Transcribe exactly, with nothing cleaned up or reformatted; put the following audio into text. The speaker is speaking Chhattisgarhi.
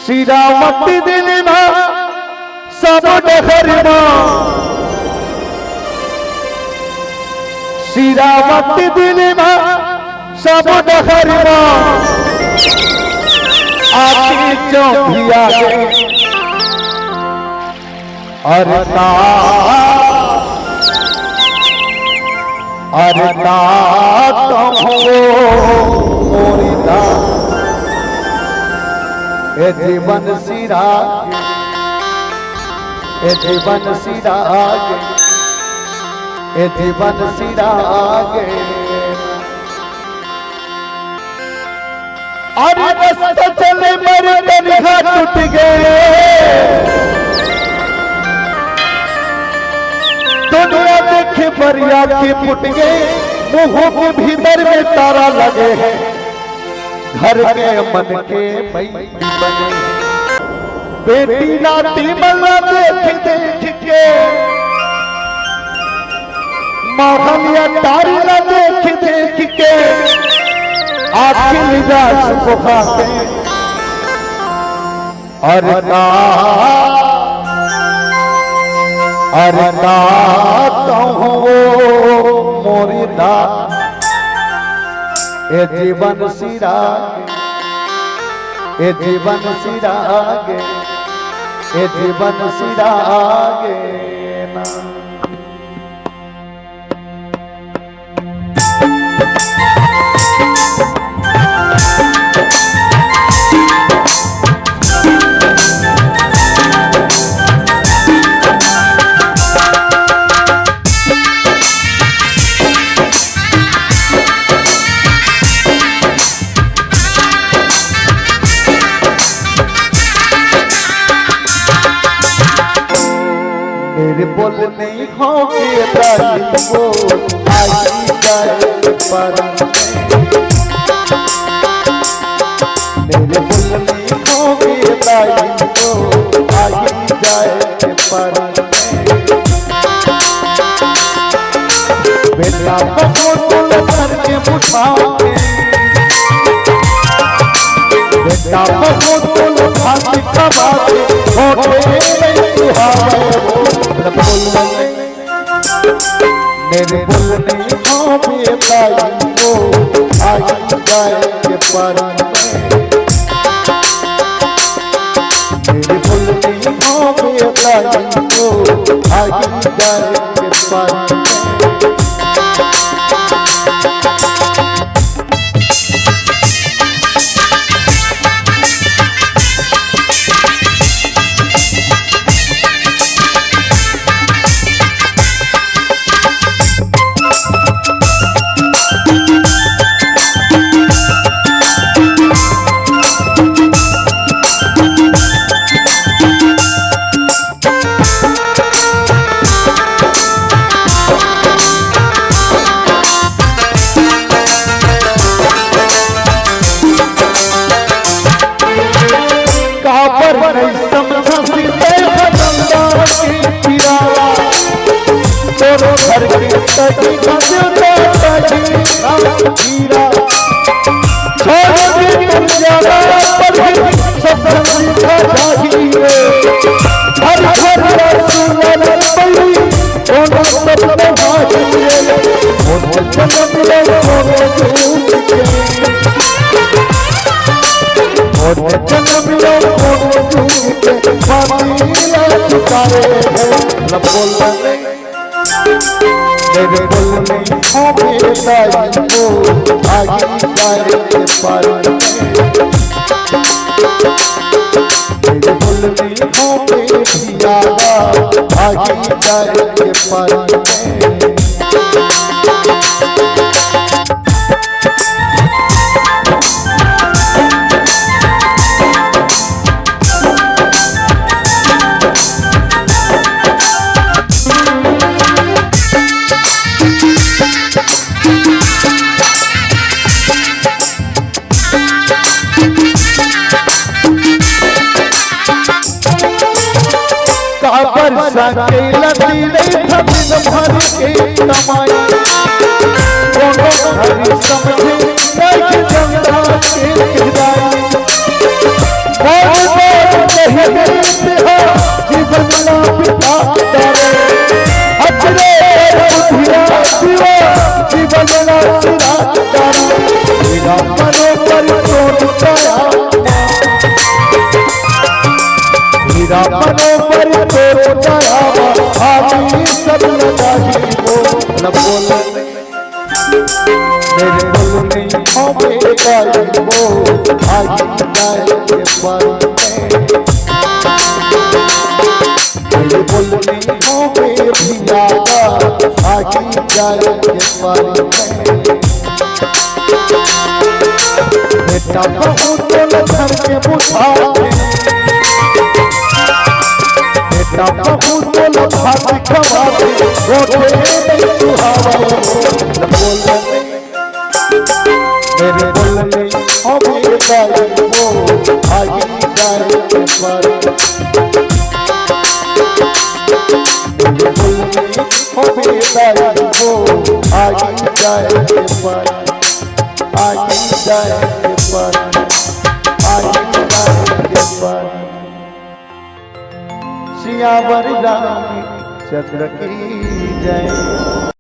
सिरावती दिल मा सब डहर मा, सिरावती दिल मा सब डहर मा, आके चौंधिया गे। अरे ता, अरे ता, तम हो मोरी दा, ए जीवन सिरा गे, ए जीवन सिरा गे, ए जीवन सिरा गे। अरे रस्ता चले बर तनिहा टूट गे, दुनिया देखे बर आँखी फूट गे, मुँह के भीतर में तारा लगे हे, घर के मन के बैरी बने हे। बेटी नाती मन ला देख देख के, महल अटारी ला देख देख के, आँखी निराश होथे। अरे ता, अरे ता, तम हो मोरी दा, ए जीवन सिरा गे, ए जीवन सिरा गे, ए जीवन सिरा गे ना। मेरे बोलने हो के तारीफ आई जाए पर, मेरे बोलने हो के तारीफ आई जाए पर। बेटा बहुत बोल करके उठाओ, बेटा बहुत बोल भाभी का बात, होठे नहीं सुहावे वो बोल। मेरे बोलने हो बेटा को आई जाए के पर में, मेरे बोलने हो बेटा को आई जाए के पर में। काबर नहीं समझा सीते खतंदा की पीरा, तोरो घर के तकी खजूरा तकी पीरा। छोड़ के तुम जाना पर भी सब समझा जाही रे। हर घर का सुंदर पई, कोनो सब भागी रे। मोर जन्म लो कोनो दूर के। मोर जन्म लो कोनो दूर के। पानी ला चुकाए हैं। बोल मेरे बोलने हो बेटा को आगे जाए के पर में। मेरे बोलने हो बेटिया आगे जाए के पर में। काबर संगे लदी नहीं था दिन भर के कमाई, कोनो घरी समझे नहीं जनता के गहराई। मोर बजना बिठाता रे, हथरे बुधिया दिवा, जीवन ना सिराता रे। हीरा मनो पर चोट चढ़ावा, हीरा मनो पर चोट चढ़ावा, आदमी सब लगाही बोल न बोल। मेरे बोलने हो मेरे गाई वो, आगी जाए के पर में। मेरे बोलने हो मेरे यादा, आगी जाए के पर में। बेटा बहुत बोल घर के बुझा, बेटा बहुत बोल भात खवा, रोटे नहीं सुहावा। बोल मेरे बोलने अभी गाए वो, आगी गाए के पर। मेरे बोलने अभी गाए वो, आगी गाए के पर, आगी गाए के पर, आगी गाए के पर। सियावर रामचंद्र की जय।